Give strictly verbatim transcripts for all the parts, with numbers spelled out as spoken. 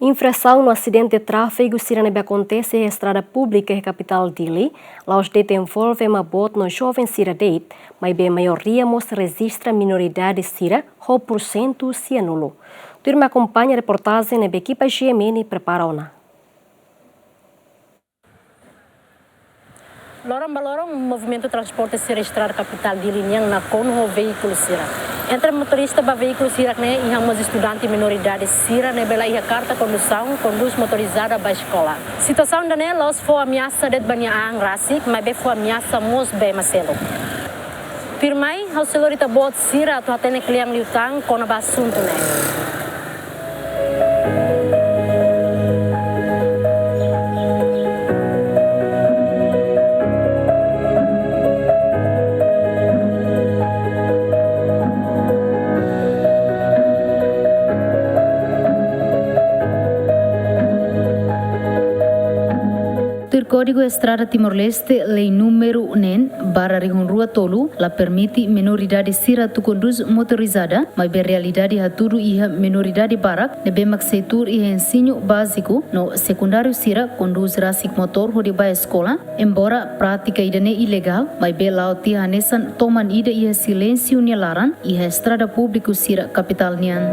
Infrasaun no asidente tráfegu sira ne'ebé akontese iha estrada públika iha kapitál Dili, la'ós de'it envolve ema boot no joven sira de'it, maibé maioria mós rejista menoridade sira ho pursentu sianulu. Tuirmai akompaña reportajen ne'ebé ekipa G M N prepara ona. Loron ba loron, movimentu transporte sira estrada kapitál Dili nian nakonu ho veíkulu sira. Entre motorista ba veíkulu sira ne'e, iha mós estudante menoridade sira ne'ebé la iha karta kondusaun, kondús motorizada ba eskola. Situasaun ida-ne'e la'ós fó ameasa de'it ba nia an rasik, maibé fó ameasa mós ba ema seluk. Tuirmai, ha'u sei lori ita-boot sira atu hatene kle'an liután kona-ba asuntu ne'e. Tuir Kódigu Estrada Timor-Leste, lei númeru neen barra rihun rua tolu, la permite menoridade sira atu kondús motorizada, maibé realidade hatudu iha menoridade barak ne'ebé mak sei tuur iha ensinu báziku no sekundáriu sira kondús rasik motór hodi bá eskola, embora prátika ida-ne'e ilegál, maibé la'o tiha hanesan toman ida iha silénsiu nia laran iha estrada públiku sira kapitál nian.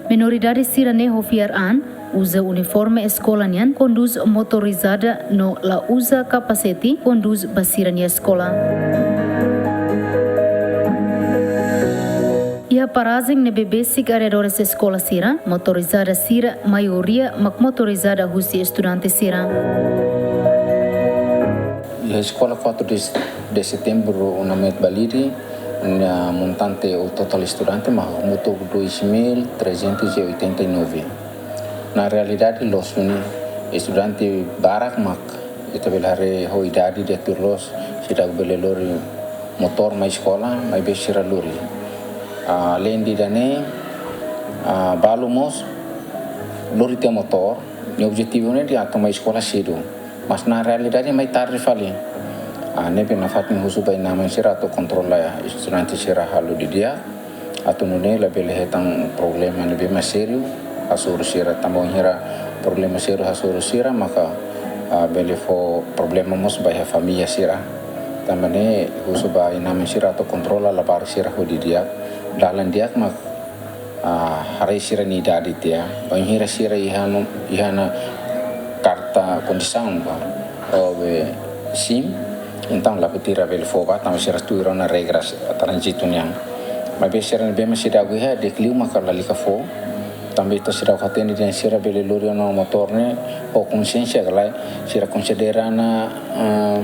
Menoridade sira ne'e ho fiar an, uza uniforme eskola nian, kondús motorizada no la uza kapasete, kondús ba sira-nia eskola. Iha parajen ne'ebé besik arredores eskola sira, motorizada sira, maioria mak motorizada husi estudante sira. Iha eskola quatro de, de Setembro, UNAMET Balide, nia montante ou totál estudante mak hamutuk dois mil trezentos e oitenta e nove. Na realidade, loos duni, estudante barak mak ita bele haree ho idade di'ak tuir loos, seidauk bele lori motór mai eskola, maibé sira lori. Ah, além de ida-ne'e, ah, balu mós lori tiha motór, nia objetivu ne'e dehan atu mai eskola sedu. Mas na realidade mai tarde fali. Ah, ne'ebé nafatin husu ba inan-aman sira atu kontrola estudante sira halo didi'ak, atu nune'e labele hetan problema ne'ebé mak sériu hasoru sira, tanba wainhira problema sériu hasoru sira maka, ah, bele fó problema mós ba iha família sira. Tanba ne'e husu ba inan-aman sira atu kontrola labarik sira ho didi'ak, dalan di'ak mak, ah, haree sira-nia idade tiha. Bainhira sira iha no, iha ona karta kondusaun ba, ou be SIM, entaun la buat ida bele fó ba, tanba sira tuir ona regras tránzitu nian. Maibé sira ne'ebé mak seidauk iha, di'ak liu maka lalika fó. Tanba ita seidauk hatene dehan sira bele lori ona motór ne'e ho konsiénsia ka lae, sira konsidera ona, ah,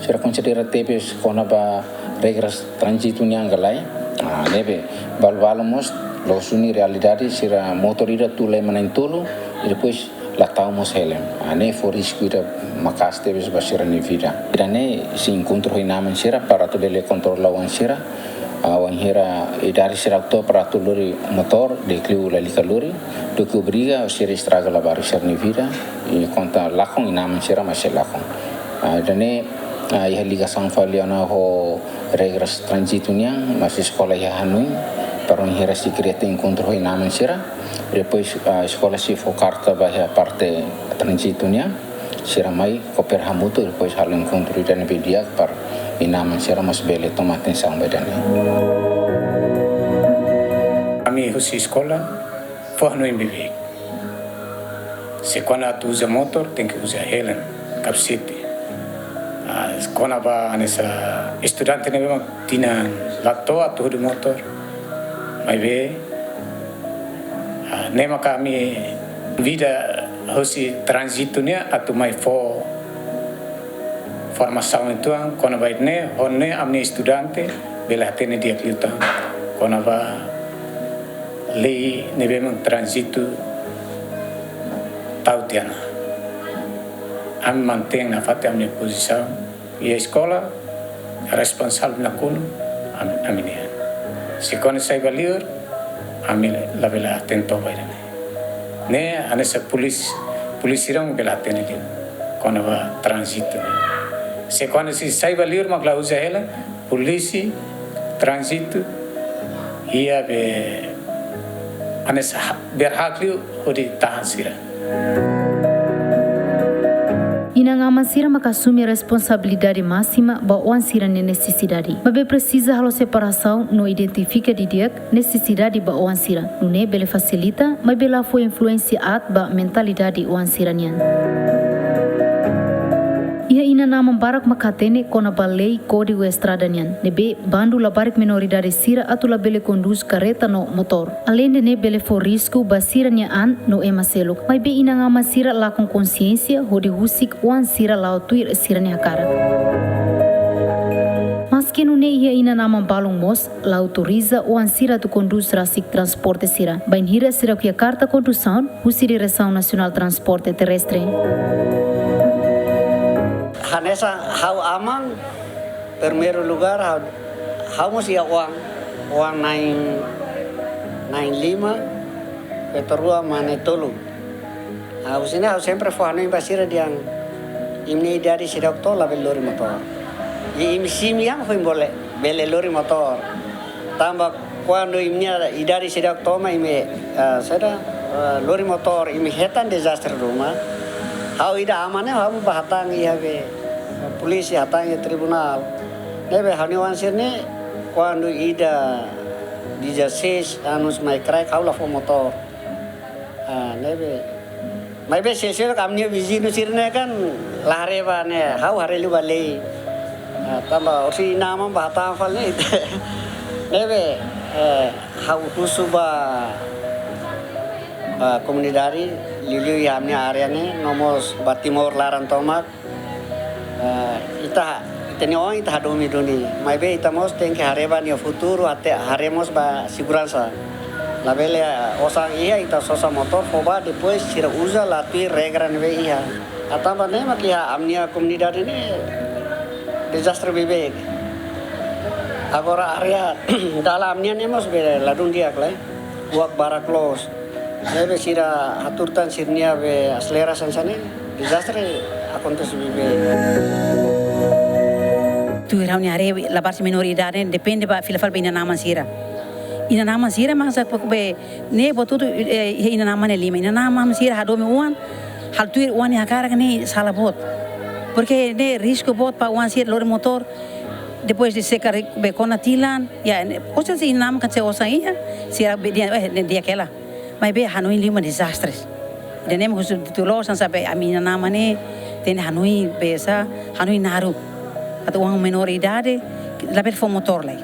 sira konsidera tebes kona-ba regras tránzitu nian ka lae. Ah, ne'ebé balu-balu mós loos duni realidade sira motór ida tula ema na'in-tolu, i depois la tau mós helm. Ah, ne'e fó risku ida maka'as tebes ba sira-nia vida. Ida-ne'e sei enkontru ho inan-aman sira para atu bele kontrola oan sira. Ah, wainhira idade seidauk to'o para atu lori motór, di'ak liu lalika lori, duké obriga sira estraga labarik sira-nia vida, i konta lakon inan-aman sira mak sei lakon. Ah, ida-ne'e, ah, iha ligasaun fali ona ho regras tránzitu nian, mas eskola iha hanoin, para wainhira sei kria tiha enkontru ho inan-aman sira, depois, ah, eskola sei fó karta ba iha parte tránzitu nian, sira mai koopera hamutuk, depois halo enkontru ida ne'ebé di'ak para inan-aman sira mós bele toma atensaun ba ida-ne'e. Ami husi eskola fó hanoin beibeik. Se kuandu atu uza motór, tenke uza helm, kapasete. Ah, kona-ba hanesan estudante ne'ebé mak tinan la to'o atu hodi motór. Maibé, ah, ne'e maka ami konvida husi tránzitu nian atu mai fó formasaun uitoan kona-ba ida-ne'e, ho nune'e ami-nia estudante bele hatene di'ak liután kona-ba lei ne'ebé mak tránzitu tau tiha ona. Ami mantein nafatin ami-nia pozisaun. Iha eskola, responsavel nakonu ami, ami nian. Se kuandu sai ba liur, ami labele hatene to'o ba ida-ne'e. Ne'e hanesan polísia, polísia sira bele hatene liu kona-ba tránzitu. Se kuandu sei sai ba liur mak la uza helm, polísia tránzitu iha be Hanesan ha-, berhak liu hodi tahan sira. Inan-aman sira maka asume responsabilidade másima ba oan sira-nia nesesidade. Maibé presiza halo separasaun no identifika didi'ak nesesidade ba oan sira. Nune'e bele fasilita, maibé la fó influénsia aat ba mentalidade oan sira-nian. Iha inan-aman barak mak hatene kona-ba lei Kódigu Estrada nian, ne'ebé bandu labarik menoridade sira atu labele kondús karreta no motór. Aleinde ne'e bele fó risku ba sira-nia an no ema seluk. Maibé inan-aman sira lakon konsiénsia hodi husik oan sira la'o tuir sira-nia hakarak. Maske nune'e iha inan-aman balun mós la autoriza oan sira atu kondús rasik transporte sira. Bainhira sira ko'alia karta kondusaun husi Diresaun Nasionál Transporte Terrestre. Hanesan ha'u aman, primeiru lugar, ha'u, ha'u mós iha oan, oan na'in, na'in lima, feto rua, mane tolu. Ah, husi ne'e ha'u sempre fó hanoin ba sira dehan imi-nia idade seidauk to'o labele lori motór. I imi simi yang foin bele, bele lori motór. Tanba kuandu imi-nia idade seidauk to'o mak imi, ah, saida, ah, lori motór, imi hetan dezastre ruma. Ha'u ida aman ne'e ha'u bá hatán iha be polísia, hatán iha tribunál. Ne'ebé ha'u-nia oan sira-ne'e kuandu ida dezasseis anos mai kraik ha'u la fó motór. Ah, ne'ebé. Maibé sesel ami-nia viziñu sira-ne'e kan la haree ba ne'e, ha'u haree liu ba lei. Ah, tanba orsida inan-aman bá hatán fali ne'e. Ne'ebé, eh, ha'u husu ba, ba komunidade, liuliu iha ami-nia área ne'e, no mós ba Timor laran tomak. Eh, ita, ita-nia oan ita hadomi duni. Maibé ita mós tenke haree ba nia futuru, até haree mós ba seguransa. Labele, eh, osan iha ita sosa motór fó bá, depois sira uza la tuir regra ne'ebé iha. Ah, tanba ne'e mak iha ami-nia komunidade ne'e dezastre beibeik. Agora área dalan ami-nian ne'e mós be ladún di'ak lai. Buak barak loos. Ne'ebé sira hatuur tan sira-nia be aselera hanesan ne'e, dezastre akontese beibeik. Tuir ha'u-nia haree labarik menoridade depende ba fila fali ba inan-aman sira. Inan-aman sira mak sa pok be ne'e boot hotu, eh, iha inan-aman nia liman. Inan-aman sira hadomi oan, halo tuir oan nia hakarak ne'e sala boot. Porke ne'e risku boot ba oan sira lori motór, depois de secar be kona tilan, ya, ne'e, osan se inan-aman kan se osan iha, sira be dehan, eh, ne'e di'ak hela. Maibé hanoin liu mak dezastre. Ida-ne'e mak husu tuir loos hanesan be ami inan-aman ne'e, tenke hanoin be sa, hanoin naruk. Atu oan menoridade, labele fó motór lai.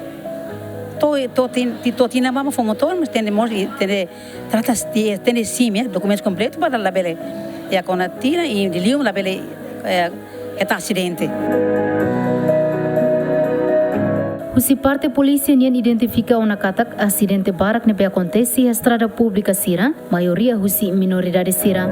To'o, to'o tin, ti, to'o tinan ba mak fó motór, mas tenke mós, tenke trata, tenke simi, eh, dokumentu kompletu para labele. Ya kona tilan i liuliu labele, eh, hetan asidente. Husi parte polísia nian identifika ona katak asidente barak ne'ebé akontese iha estrada públika sira, maioria husi menoridade sira.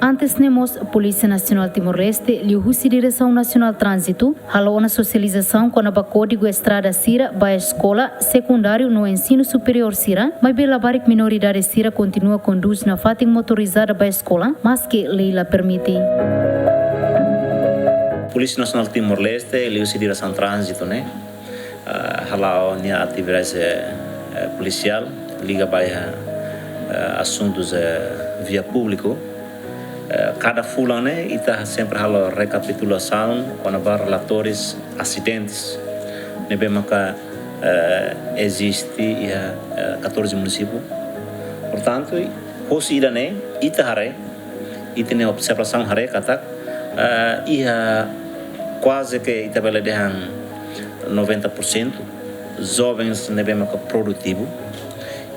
Antes ne'e mós, Polísia Nasionál Timor-Leste, liuhusi Diresaun Nasionál Tránzitu, halo ona sosializasaun kona-ba Kódigu Estrada sira ba eskola, sekundáriu no ensinu superiór sira, maibé labarik menoridade sira kontinua kondús nafatin motorizada ba eskola, maske lei la permite. Polísia Nasionál Timor-Leste, liuhusi Diresaun Tránzitu ne'e, ah, hala'o nia atividade, eh, eh, polisiál, liga ba iha, eh, asuntus, eh, via públiku. Eh, kada fulan ne'e, ita sempre halo rekapitulasaun kona-ba relatórius asidentes ne'ebé maka, eh, eziste iha, eh, catorze munisípiu. Portantu, hosi ida-ne'e, ita haree, ita-nia observasaun haree katak, eh, iha kuaze ke ita bele dehan noventa por cento jovens ne'ebé maka produtivu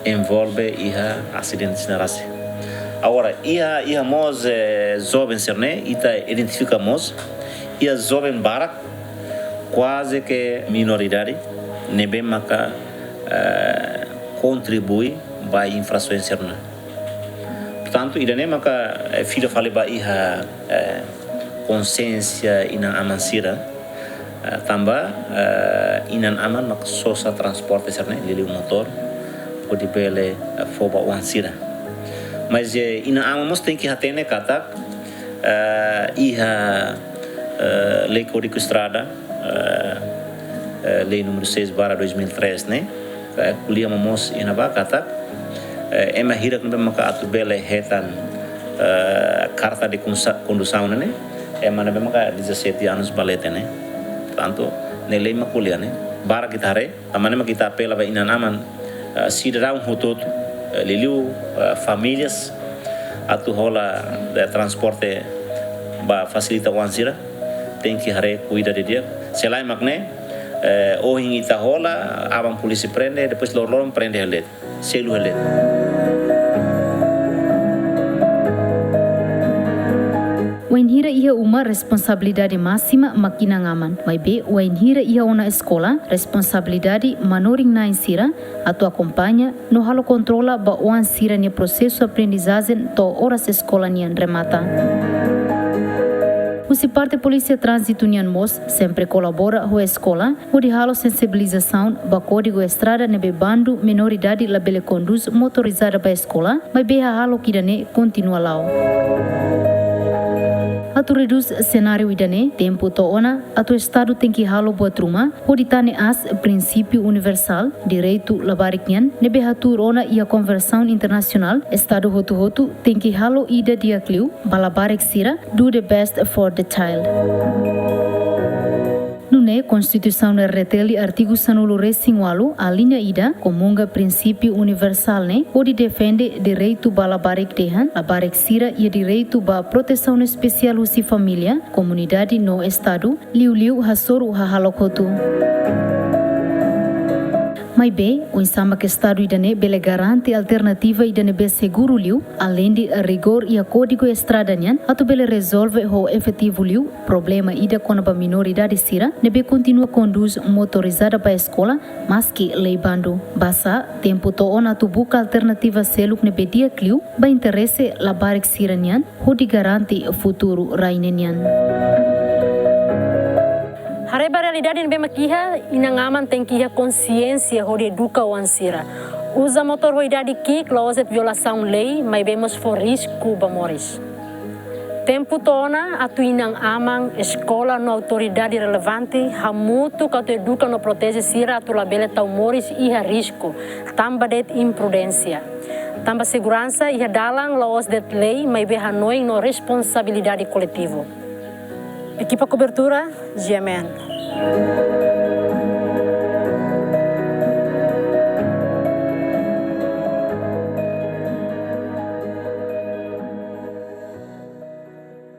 envolve iha asidente sira rasik. Agora, iha, iha mós, eh, jovens sira-ne'e, ita identifika mós, iha joven barak, kuaze ke menoridade, ne'ebé maka, eh, kontribui ba infrasoens sira-ne'e. Portantu, ida-ne'e maka, eh, fila fali ba iha, eh, konsiénsia inan-aman sira, eh, tanba, eh, inan-aman mak sosa transporte sira-ne'e, liuliu motór, hodi bele, eh, fó ba oan sira. Mas, eh, inan-aman mós tenke hatene katak, eh, iha, eh, Lei Kódigu Estrada, eh, eh, Lei númeru seis barra dois mil e três ne'e, Eh, ko'alia mós iha ne'ebá katak, eh, ema hirak ne'ebé maka atu bele hetan, eh, karta de konsa-, kondusaun ne'e, ema ne'ebé maka dezassete anos ba leten ne'e. Portantu, ne'e lei mak ko'alia ne'e. Barak ita haree, tanba ne'e mak ita apela ba inan-aman, eh, sidadaun hotu-hotu, eh, liuliu, eh, famílias, atu hola, eh, transporte ba fasilita oan sira, tenke haree kuidadu didi'ak. Se lae mak ne'e, eh, ohin ita hola, aban polísia prende, depois loroloron prende hela de'it, selu hela de'it. Wainhira iha uma, responsabilidade máxima mak inan-aman. Maibé, wainhira iha ona eskola, responsabilidade manorin-na'in sira atu akompaña no halo kontrola ba oan sira-nia prosesu aprendizajen to'o oras eskola nian remata. Husi parte Polísia Tránzitu nian mós sempre kolabora ho eskola, hodi halo sensibilizasaun ba kódigu estrada ne'ebé bandu menoridade labele kondús motorizada ba eskola, maibé hahalok ida-ne'e kontinua la'o. Atu redús senáriu ida-ne'e, tempu to'o ona atu Estadu tenke halo buat ruma, hodi tane aas prinsípiu universál direitu labarik nian, ne'ebé hatuur ona iha konvensaun internasionál, Estadu hotu-hotu tenke halo ida di'ak liu ba labarik sira, do the best for the child. Nune'e, Konstituisaun R D T L artigu sanulu-resin-ualu, aliña ida, komunga prinsípiu universál ne'e, hodi defende direitu ba labarik dehan, labarik sira iha direitu ba protesaun espesiál husi família, komunidade no Estadu, liuliu hasoru hahalok hotu. Maibé, oinsá mak Estadu ida-ne'e bele garante alternativa ida ne'ebé seguru liu, aleinde rigór iha kódigu estrada nian, atu bele rezolve ho efetivu liu problema ida kona-ba menoridade sira ne'ebé kontinua kondús motorizada ba eskola, maski lei bandu. Basá, tempu to'o ona atu buka alternativa seluk ne'ebé di'ak liu ba interese labarik sira-nian, hodi garante futuru rai ne'e nian. Haree ba realidade ne'ebé mak iha, inan-aman tenke iha konsiénsia hodi eduka oan sira. Uza motór ho idade ki'ik la'ós de'it violasaun lei, maibé mós fó risku ba moris. Tempu to'o ona atu inan-aman, eskola no autoridade relevante hamutuk atu eduka no proteje sira atu labele tau moris iha risku, tanba de'it imprudénsia. Tanba seguransa iha dalan la'ós de'it lei, maibé hanoin no responsabilidade koletivu. Ekipa kobertura, G M N.